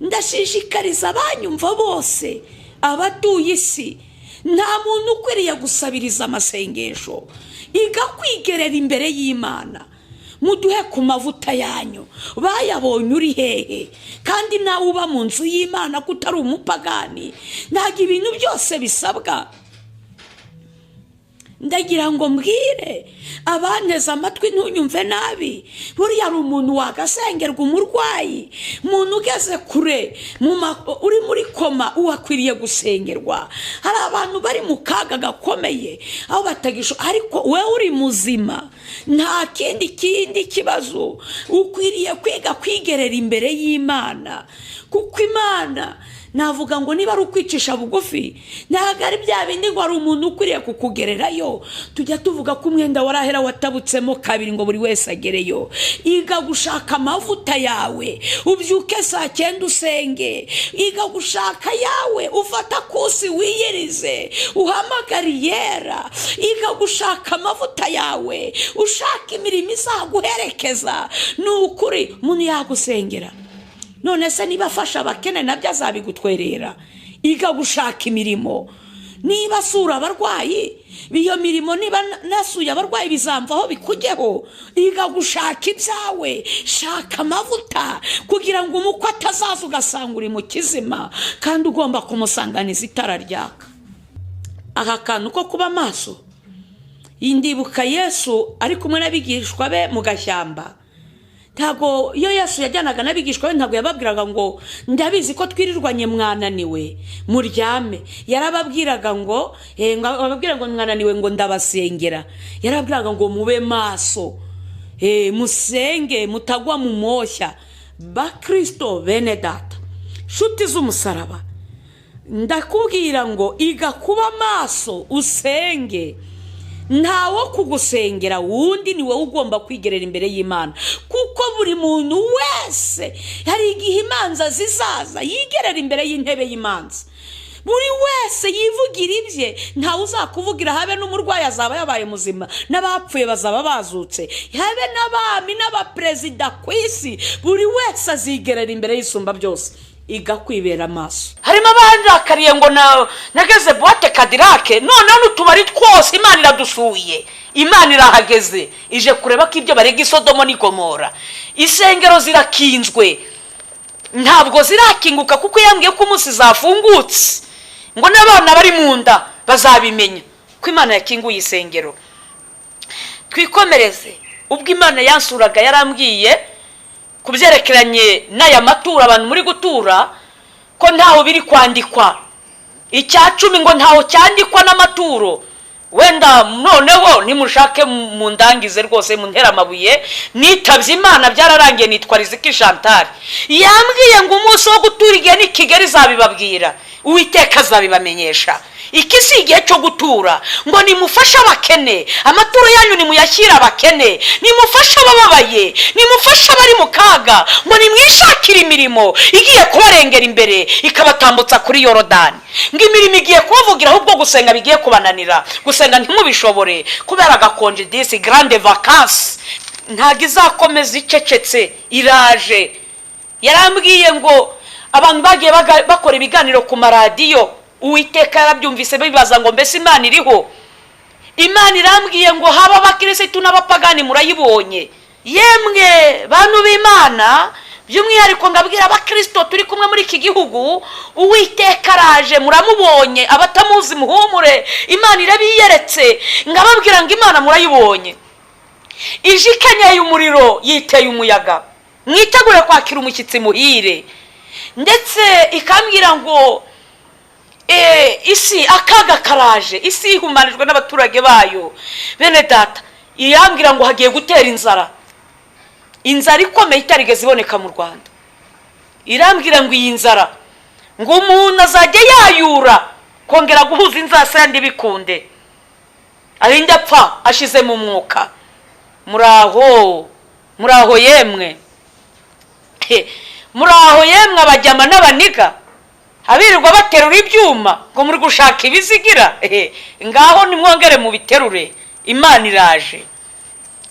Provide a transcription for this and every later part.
Ndashishikariza abanyumva bose, abatuye isi, nta muntu ukwiriye gusabiriza amasengesho. Iga kwigerera imbere y'Imana. Muduhe ku mavuta yanyu. Bayabonye uri hehe? Kandi nawe uba mu nzu y'Imana, ko utari umupagani, ntabwo ibintu byose bisabwa. Ndagira ngo mbwire abanteze amatwi, ntunyumve nabi, buriya hari umuntu wagasengerwa, umurwayi, umuntu ugeze kure, uri muri koma, uwo akwiriye gusengerwa. Hari abantu bari mu kaga gakomeye aho batagisho, ariko wowe uri muzima, nta kindi kibazo, ukwiriye kwiga kwigerera imbere y'Imana, kuko Imana, navuga ngo niba ari ukwicisha bugufi, ntabwo ari bya bindi ngo hari umuntu ukwiriye kukugererayo. Tujya tuvuga ko umwenda warahera watabutsemo kabiri ngo buri wese agereyo. Iga gushaka amavuta yawe, ubyuke saa 9 usenge. Iga gushaka yawe, ufata kusi wiyirize, uhamagare Iyera. Iga gushaka amavuta yawe, ushaka imirimo izaguherekeza. Ni ukuri, umuntu yagusengera, none se niba afasha abakene nabyo azabigutwerera? Iga gushaka imirimo. Niba asura abarwayi, iyo mirimo, niba nasuye abarwayi, bizamvaho bikujyeho. Iga gushaka ibyawe, shaka amavuta kugira ngo umukwe atazaza ugasanga uri mu kizima kandi ugomba kumusanganiza itara ryaka. Aka kantu ko kuba maso, ndibuka Yesu ari kumwe n'abigishwa be mu gashyamba. Ntabwo iyo Yesu yajyanaga n'abigishwa be, ntabwo yababwiraga ngo "Ndabizi ko twirirwanye, mwananiwe, muryame." Yarababwiraga ngo ababwira ngo "Mwananiwe," ngo "Ndabasengera." Yarababwiraga ngo "Mube maso, musenge mutagwa mu moshya." Bakristo bene data, nshuti z'umusaraba, ndakubwira ngo iga kuba maso, usenge. Ntawo kugusengera wundi, ni wowe ugomba kwigerera imbere y'Imana, kuko buri muntu wese hari igihe imanza zizaza, yigerera imbere y'intebe y'imanza, buri wese yivugira ibye. Ntawe uzakuvugira, habe n'umurwayi azaba yabaye muzima, n'abapfuye bazaba bazutse, habe n'abami n'abaperezida ku isi, buri wese azigerera imbere y'Isumba byose. Iga kwibera amaso. Harimo abanjakariye ngo nageze boîte Cadillac, noneho n'utubari twose. Imana iradusuye, Imana irahageze, ije kureba ko ibyo barega Isodomo n'Igomora. Isengero zirakinzwe, ntabwo zirakinguka, kuko yambwiye ko umunsi zafungutse ngo n'abana bari mu nda bazabimenya ko Imana yakinguye isengero. Twikomereze. Ubwo Imana yansuraga, yarambwiye ku byerekeranye n'aya maturo abantu muri gutura, ko ntaho biri kwandikwa icya cumi, ngo ntaho cyandikwa n'amaturo. Wenda noneho nimushake mundangize rwose, muntere amabuye, nitabye Imana, byararangiye. Nitwa Riziki Chantal. Yambwiye ngo umunsi wo gutura igihe ni Kigali izabibabwira, Uwiteka azabibamenyesha. Iki si igihe cyo gutura, ngo nimufashe abakene, amaturo yanyu nimuyashyire abakene, nimufashe abababaye, nimufashe abari mu kaga, ngo nimwishakire imirimo igiye kubarengera imbere ikabatambutsa kuri Yorodani. Ngo imirimo igiye kubavugira, ahubwo gusenga bigiye kubananira, gusenga ntimubishobore kubera agakonje. Disi grande vacances ntabwo izakomeza icecetse, iraje. Yarambwiye ngo abantu bagiye bakora ibiganiro ku maradiyo, Uwiteka yarabyumvise, bibaza ngo "Mbese Imana iriho?" Imana irambwiye ngo haba abakirisitu n'abapagani murayibonye. Yemwe bantu b'Imana, by'umwihariko ngabwira abakirisito turi kumwe muri iki gihugu, Uwiteka araje, muramubonye. Abatamuzi muhumure, Imana irabiyeretse. Ngababwira ngo Imana murayibonye, ije ikenyeye umuriro, yiteye umuyaga. Mwitegure kwakira umushyitsi muhire. Ndetse ikambwira ngo isi akaga karaje, isi ihumanijwe n'abaturage bayo. Bene data, irambwira ngo hagiye gutera inzara, inzara ikomeye itarigeze iboneka mu Rwanda. Irambwira ngo iyi nzara, ngo umuntu azajya yayura kongera guhuza inzasaya bikunde, arinde apfa ashizemo umwuka. Muraho, muraho yemwe, muraho yemwe abajyama n'abaniga, abirirwa baterura ibyuma ngo muri gushaka ibizigira. Ngaho nimwongere mubiterure, Imana iraje.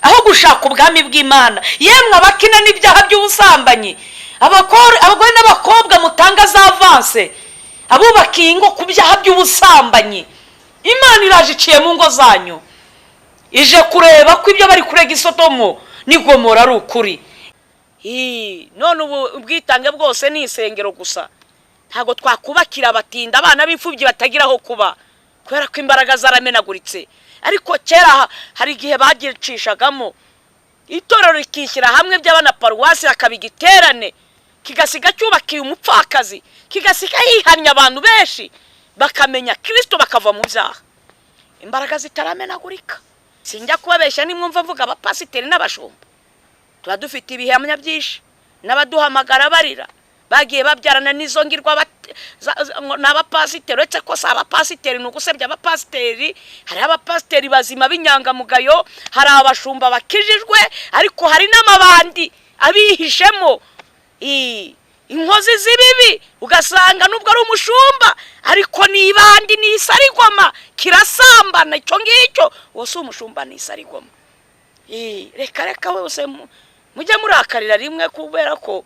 Aho gushaka ubwami bw'Imana, yemwe abakina n'ibyaha by'ubusambanyi, abagore n'abakobwa. batanga za avanse, abubakiye ingo ku byaha by'ubusambanyi. Imana iraje, iciye mu ngo zanyu, ije kureba ko ibyo bari kurega Isodomu n'Igomora ari ukuri. None ubu ubwitange bwose ni isengero gusa. Ntabwo twakubakira abatinda, abana b'imfubyi batagira aho kuba, kubera ko imbaraga zaramenaguritse. Ariko kera hari igihe bagicishagamo, itorero rikishyira hamwe by'abana, paruwasi hakaba igiterane, kigasiga cyubakiye umupfakazi, kigasiga yihannye, abantu benshi bakamenya Kirisito, bakava mu byaha, imbaraga zitaramenagurika. Sinjya kubabeshya, nimwumva mvuga abapasiteri n'abashumba, tuba dufite ibihamya byinshi n'abaduhamagara barira, bagiye babyarana n'izo ngirwa ni abapasiteri. Uretse ko si abapasiteri, ni ugusebya abapasiteri. Hariho abapasiteri bazima b'inyangamugayo, hari abashumba bakijijwe, ariko hari n'amabandi abihishemo, inkozi z'ibibi, ugasanga nubwo ari umushumba ariko ni ibandi, ni isarigoma, kirasambana icyo ngicyo. Uwo si umushumba, ni isarigoma. Reka reka wose mujye murakarira rimwe, kubera ko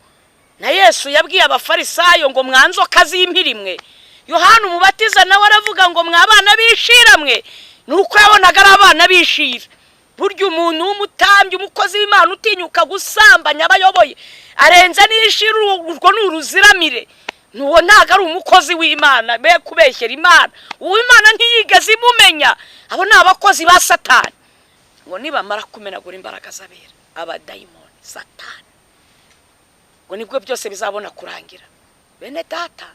na Yesu yabwiye Abafarisayo ngo: "Mwa nzoka z'impirimwe." Yohani Umubatiza nawe aravuga ngo: "Mwa bana b'ishiramwe." Ni uko yabonaga ari abana b'ishira. Burya umuntu w'umutambyi, umukozi w'Imana utinyuka gusambanya abayoboye, arenze n'ishira, urwo ni uruziramire. N'uwo ntabwo ari umukozi w'Imana, be kubeshyera Imana. Uwo Imana ntiyigeze imumenya. Abo ni abakozi ba Satani. Ngo nibamara kumenagura imbaraga z'abera, abadayimoni, Satani, ngo nibwo byose bizabona kurangira. Bene Data,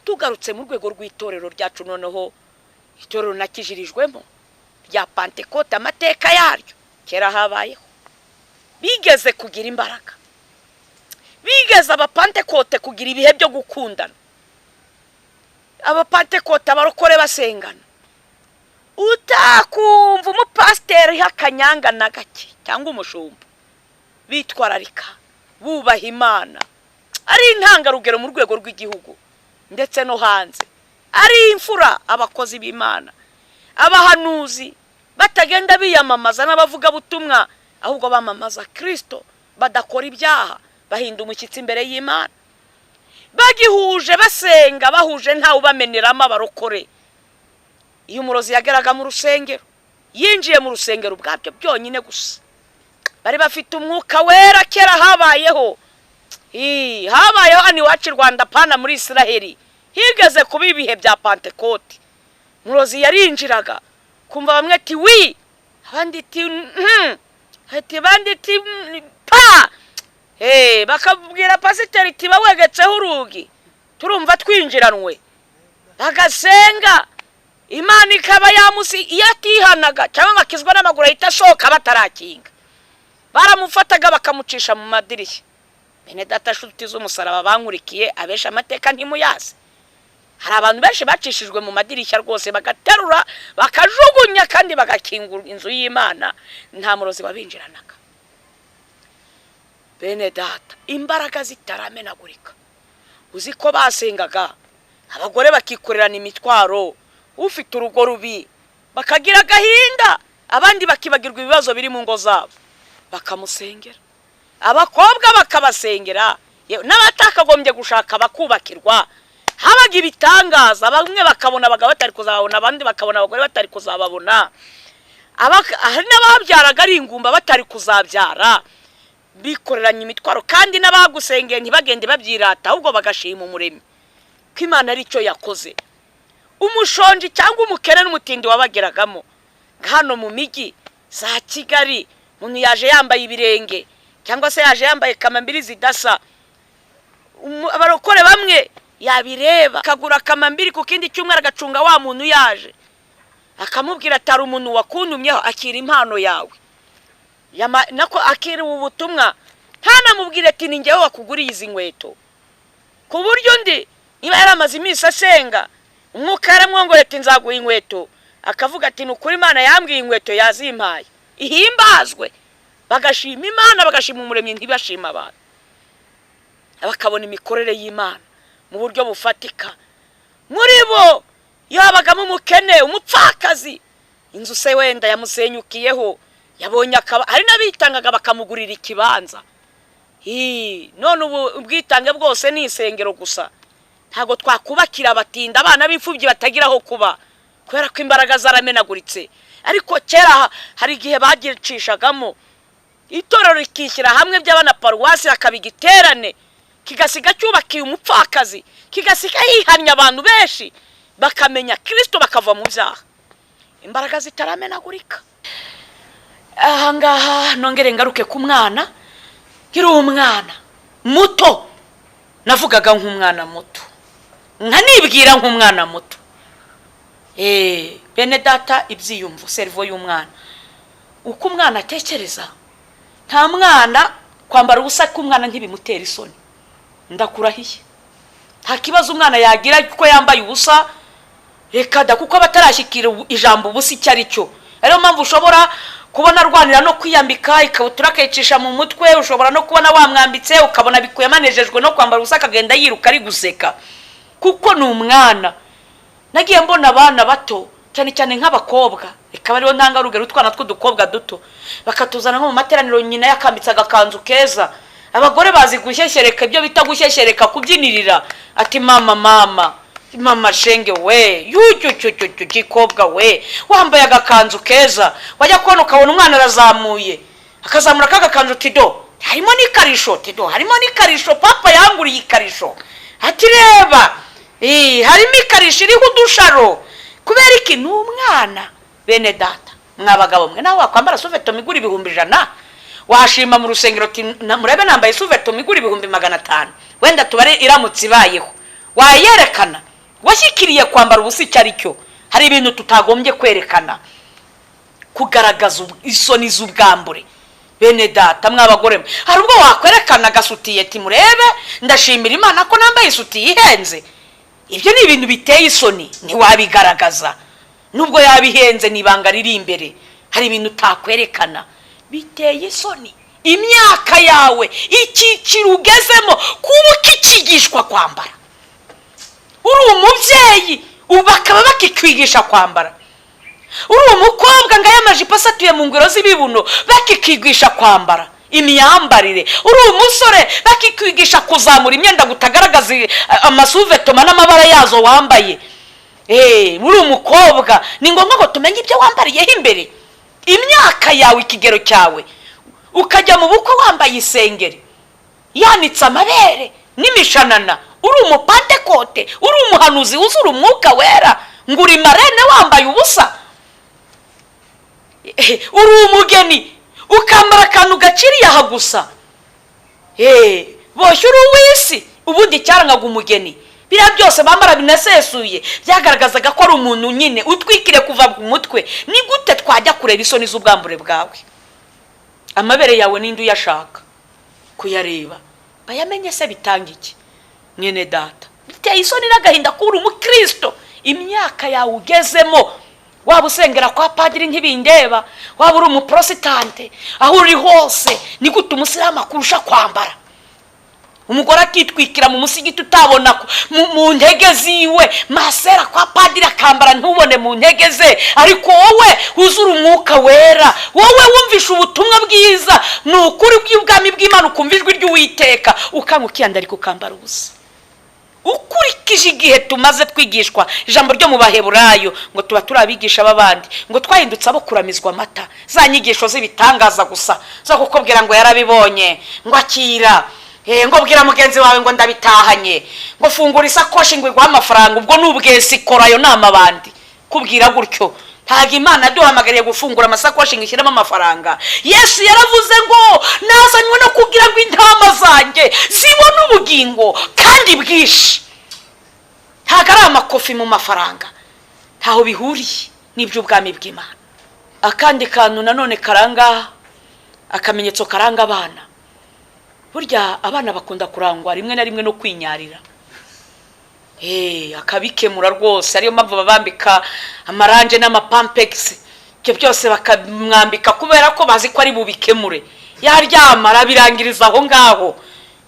tugarutse mu rwego rw'itorero ryacu, noneho itorero nakijirijwemo rya Pantekote, amateka yaryo kera habayeho, bigeze kugira imbaraga, bigeze Abapantekote kugira ibihe byo gukundana, Abapantekote, abarokore basengana, utakumva umupasiteri akanyanga na gake cyangwa umushumba, bitwararika, bubaha Imana, ari intangarugero mu rwego rw'igihugu ndetse no hanze, ari imfura, abakozi b'Imana, abahanuzi batagenda biyamamaza n'abavugabutumwa, ahubwo bamamaza Kirisito, badakora ibyaha, bahinda umushyitsi imbere y'Imana, bagihuje, basenga bahuje, ntawe ubameneramo. Abarokore, iyo umurozi yageraga mu rusengero, yinjiye mu rusengero ubwabyo byonyine gusa, bari bafite Umwuka Wera. Kera habayeho, habayeho hano iwacu i Rwanda, pana muri Israheli, higeze kuba ibihe bya Pantekote. Murozi yarinjiraga, kumva bamwe ati: "Wi", abandi ati: ati abandi ati: "Pa". Bakabwira pasiteri iti: "Bawegetseho urugi, turumva twinjiranwe." Bagasenga, Imana ikaba yamusi. Iyo atihanaga cyangwa ngo akizwe n'amaguru, ahita asohoka batarakinga, baramufataga bakamucisha mu madirishya. Bene Data, nshuti z'umusaraba bankurikiye, abesha amateka ntimuyazi. Hari abantu benshi bacishijwe mu madirishya rwose, bagaterura bakajugunya kandi bagakingura inzu y'Imana, nta murozi wabinjiranaga. Bene Data, imbaraga zitaramenagurika, uzi ko basengaga, abagore bakikorerana imitwaro, ufite urugo rubi bakagira agahinda, abandi bakibagirwa ibibazo biri mu ngo zabo, bakamusengera, abakobwa bakabasengera, n'abatakagombye gushaka bakubakirwa. Habaga ibitangaza, bamwe bakabona abagabo batari kuzababona, abandi bakabona abagore batari kuzababona. Hari n'ababyaraga ari ingumba batari kuzabyara, bikoreranye imitwaro, kandi n'abagusengeye ntibagende babyirata, ahubwo bagashima Umuremyi ko Imana ari cyo yakoze. Umushonji cyangwa umukene n'umutindi wabageragamo hano mu mijyi za Kigali, umuntu yaje yambaye ibirenge cyangwa se yaje yambaye kamambiri zidasa, abarokore bamwe yabireba akagura kamambiri, ku kindi cyumweru agacunga wa muntu yaje, akamubwira ati: "Hari umuntu wakuntumyeho, akira impano yawe." Nako akira ubu butumwa, ntanamubwire ati: "Ni njyewe wakuguriye izi nkweto." Ku buryo undi niba yaramaze iminsi asenga, Umwuka yaramwongoreye ati: "Nzaguha inkweto", akavuga ati: "Ni ukuri Imana yambwiye, inkweto yazimpaye, ihimbazwe." Bagashima Imana, bagashima Umuremyi, ntibashima abantu. Bakabona imikorere y'Imana mu buryo bufatika. Muri bo iyo habagamo umukene, umupfakazi, inzu se wenda yamusenyukiyeho, yabonye akaba, hari n'abitangaga bakamugurira ikibanza. None ubu ubwitange bwose ni insengero gusa. Ntabwo twakubakira abatinda, abana b'imfubyi batagira aho kuba, kubera ko imbaraga zaramenaguritse. Ariko kera hari igihe bagicishagamo, itorero rikishyira hamwe by'abana paruwasi, hakaba igiterane kigasiga cyubakiye umupfakazi, kigasiga yihannye, abantu benshi bakamenya Kirisito, bakava mu byaha, imbaraga zitaramenagurika. Ahangaha nongere ngaruke ku mwana. Nkiri umwana muto navugaga nk'umwana muto, nkanibwira nk'umwana muto. Bene data, ibyiyumvo, cerveau y'umwana, uko umwana atekereza, nta mwana kwambara ubusa k'umwana ntibimutera isoni. Ndakurahiye, nta kibazo umwana yagira kuko yambaye ubusa. Reka da, kuko aba atarashyikira ijambo ubusa icyo ari cyo. Ariyo mpamvu ushobora kubona arwanira no kwiyambika ikabutura akayicisha mu mutwe. Ushobora no kubona wamwambitse, ukabona bikuyemo, anejejwe no kwambara ubusa, akagenda yiruka ari guseka, kuko ni umwana. Nagiye mbona abana bato, cyane cyane nk'abakobwa, reka ariho ntangarugero, utwana tw'udukobwa duto bakatuzana nko mu materaniro, nyina yakambitse agakanzu keza. Abagore bazi gushyeshyereka, ibyo bita gushyeshyereka, kubyinirira, ati: "Mama, mama, mama, shenge we, yucyucyucyucyu, gikobwa we, wambaye agakanzu keza." Wajya kubona ukabona umwana arazamuye, akazamura ka gakanzu, tido harimo n'ikarisho, tido harimo n'ikarisho, papa yanguriye ikarisho, ati: "Reba, harimo ikarisho iriho udusharo." Kubera iki? Ni umwana. Bene data, mwa bagabo mwe, nawe wakwambara sous-vêtement igura 100,000, washima mu rusengero uti: "Murebe, nambaye sous-vêtement igura 500,000." Wenda tubare iramutse ibayeho, wayerekana? Washyikiriye kwambara ubusa icyo ari cyo? Hari ibintu tutagombye kwerekana, kugaragaza isoni z'ubwambure. Bene data, mw'abagore mwe, hari ubwo wakwerekana agasutiye ati: "Murebe, ndashimira Imana ko nambaye isutiye ihenze." Ibyo ni ibintu biteye isoni, ntiwabigaragaza nubwo yaba ihenze, ni ibanga riri imbere. Hari ibintu utakwerekana, biteye isoni. Imyaka yawe, icyiciro ugezemo, kuba ukikigishwa kwambara, uri umubyeyi ubu bakaba bakikwigisha kwambara, uri umukobwa ngo aya amajipo asatuye mu ngwiro z'ibibuno, bakikigisha kwambara imyambarire, uri umusore bakikwigisha kuzamura imyenda ngo utagaragaza amasous-vêtement n'amabara yazo wambaye. Uri umukobwa ni ngombwa ngo tumenye ibyo wambariyeho imbere, imyaka yawe, ikigero cyawe. Ukajya mu bukwe wambaye isengeri yanitse amabere n'imishanana, uri umupantekote, uri umuhanuzi wuzura Umwuka Wera, ngo uri marraine, wambaye ubusa. Uri umugeni ukambara akantu gaciriye aha gusa. Boshye uri uw'isi. Ubundi cyarangaga umugeni, biriya byose bambara binasesuye, byagaragazaga ko ari umuntu nyine utwikire kuva ku mutwe. Ni gute twajya kureba isoni z'ubwambure bwawe? Amabere yawe ninde uyashaka kuyareba? Bayamenye se bitanga iki? Mwene data, biteye isoni n'agahinda kuba uri umukristo, imyaka yawe ugezemo, waba usengera kwa padiri ntibindeba, waba uri umuporositante, aho uri hose, ni gute umusilamu akurusha kwambara? Umugore akitwikira mu musigiti, utabona mu ntege ziwe, masera kwa padiri akambara ntubone mu ntege ze, ariko wowe wuzura Umwuka Wera, wowe wumvisha ubutumwa bwiza, ni ukuri bw'ubwami bw'Imana, ukumva ijwi ry'Uwiteka, ukanga ukiyandarika, ukambara ubusa. Ukurikije igihe tumaze twigishwa ijambo ryo mu Baheburayo ngo tuba turi abigisha b'abandi, ngo twahindutse abo kuramizwa amata, za nyigisho z'ibitangaza gusa zo kukubwira ngo yarabibonye, ngo akira, ngo bwira mugenzi wawe ngo ndabitahanye, ngo fungura isakoshi ngo iguhe amafaranga. Ubwo ni ubwesikoro, ayo ni amabandi kubwira gutyo. Ntabwo Imana yaduhamagariye gufungura amasakoshi ngo ishyiremo amafaranga. Yesu yaravuze ngo: "Nazanywe no kugira ngo intama zanjye zibone ubugingo kandi bwinshi." Ntabwo ari amakofi mu mafaranga, ntaho bihuriye n'iby'ubwami bw'Imana. Akandi kantu nanone karanga, akamenyetso karanga abana, burya abana bakunda kurangwa rimwe na rimwe no kwinyarira, akabikemura rwose. Ariyo mpamvu babambika amarange n'amapampegisi, ibyo byose bakamwambika kubera ko bazi ko ari bubikemure. Yaryama arabirangiriza aho ngaho.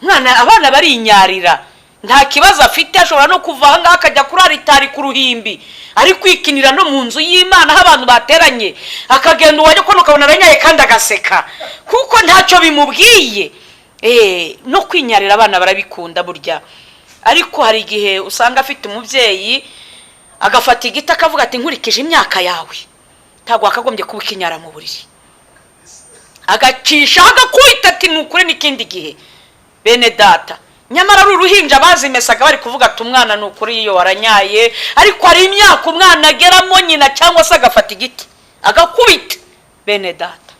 Mwana, abana barinyarira, nta kibazo afite. Ashobora no kuva aha ngaha akajya kuri aritari ku ruhimbi, ari kwikinira no mu nzu y'Imana aho abantu bateranye, akagenda, uwajya kubona ukabona aranyaye kandi agaseka kuko ntacyo bimubwiye. No kwinyarira abana barabikunda burya. Ariko hari igihe usanga afite umubyeyi agafata igiti akavuga ati: "Nkurikije imyaka yawe, ntabwo wakagombye kuba ukinyara mu buriri." Agacisha agakubita ati: "Ni ukuri n'ikindi gihe." Bene data, nyamara ari uruhinja bazimesaga bari kuvuga ati: "Umwana, ni ukuri iyo waranyaye." Ariko hari imyaka umwana ageramo, nyina cyangwa se agafata igiti agakubita. Bene data,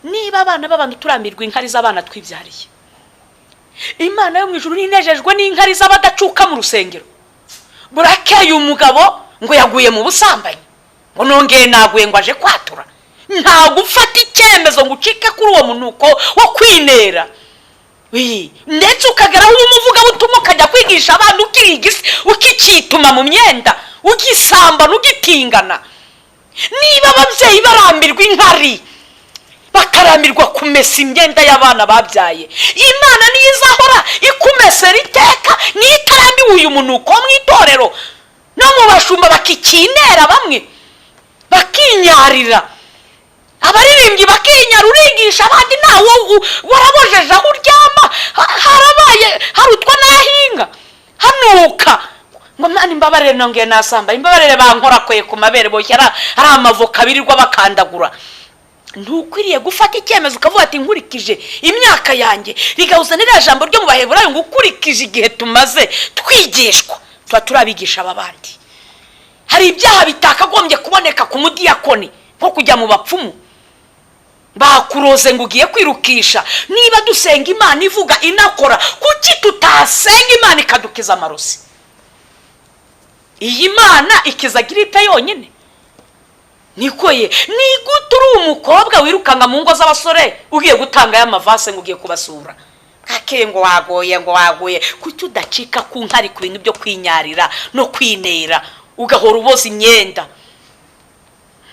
niba abana b'abantu turambirwa inkari z'abana twibyariye, Imana yo mu ijuru ninejejwe n'inkari z'abadacuka mu rusengero. Burakeye umugabo ngo yaguye mu busambanyi, ngo nongeye naguye, ngo aje kwatura. Ntabwo ufata icyemezo ngo ucike kuri uwo munuko wo kwinera. Ndetse ukageraho uba umuvugabutumwa, ukajya kwigisha abana ukirigisa, ukikituma mu myenda, ugisambana, ugitingana. Niba ababyeyi barambirwa inkari, bakarambirwa kumesa imyenda y'abana babyaye, Imana niyo izahora ikumesera iteka, niyo itarambiwe uyu munuko wo mu itorero no mu bashumba, bakikinera bamwe bakinyarira, abaririmbyi bakinyara, urigisha abandi ntawe warabojeje aho uryama, harabaye harutwa n'ahinga hanuka, ngo: "Mwana, imbabarire, nongeye nasamba, imbabarire, bankorakoye ku mabere." Boshye ari amavoka birirwa bakandagura. Ntukwiriye gufata icyemezo ukavuga ati: "Nkurikije imyaka yanjye"? Rigahuza n'iriya jambo ryo mu Baheburayo ngo ukurikije igihe tumaze twigishwa, tuba turabigisha aba bandi. Hari ibyaha bitakagombye kuboneka ku mudiyakoni, nko kujya mu bapfumu bakuroze ngo ugiye kwirukisha. Niba dusenga Imana ivuga inakora, kuki tutasenga Imana ikadukiza amarozi? Iyi Mana ikiza giripe yonyine? Niko ye, ni gute uri umukobwa wirukanka mu ngo z'abasore ugiye gutanga y'amavase, ngo ugiye kubasura kake, ngo wagoye, ngo wagoye? Kuki udacika ku nkari, ku bintu byo kwinyarira no kwinera, ugahora uboza imyenda,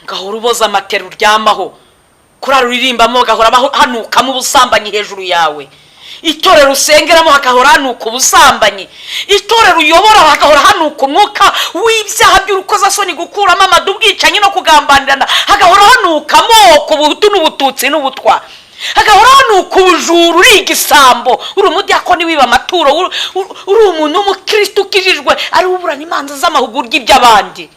ugahora uboza amatera uryamaho, kurara uririmbamo bagahora hanukamo ubusambanyi hejuru yawe, itorero usengeramo hagahora hanuka ubusambanyi, itorero uyobora hagahora hanuka umwuka w'ibyaha by'urukozasoni, gukuramo amadu, ubwicanyi no kugambanirana, hagahora hanuka amoko, ubuhutu n'ubututsi n'ubutwa, hagahora hanuka ubujura, uri igisambo, uri umudiyakoni wiba amaturo, uri umuntu w'umukristo ukijijwe ari uburana imanza z'amahugurwa iby'abandi?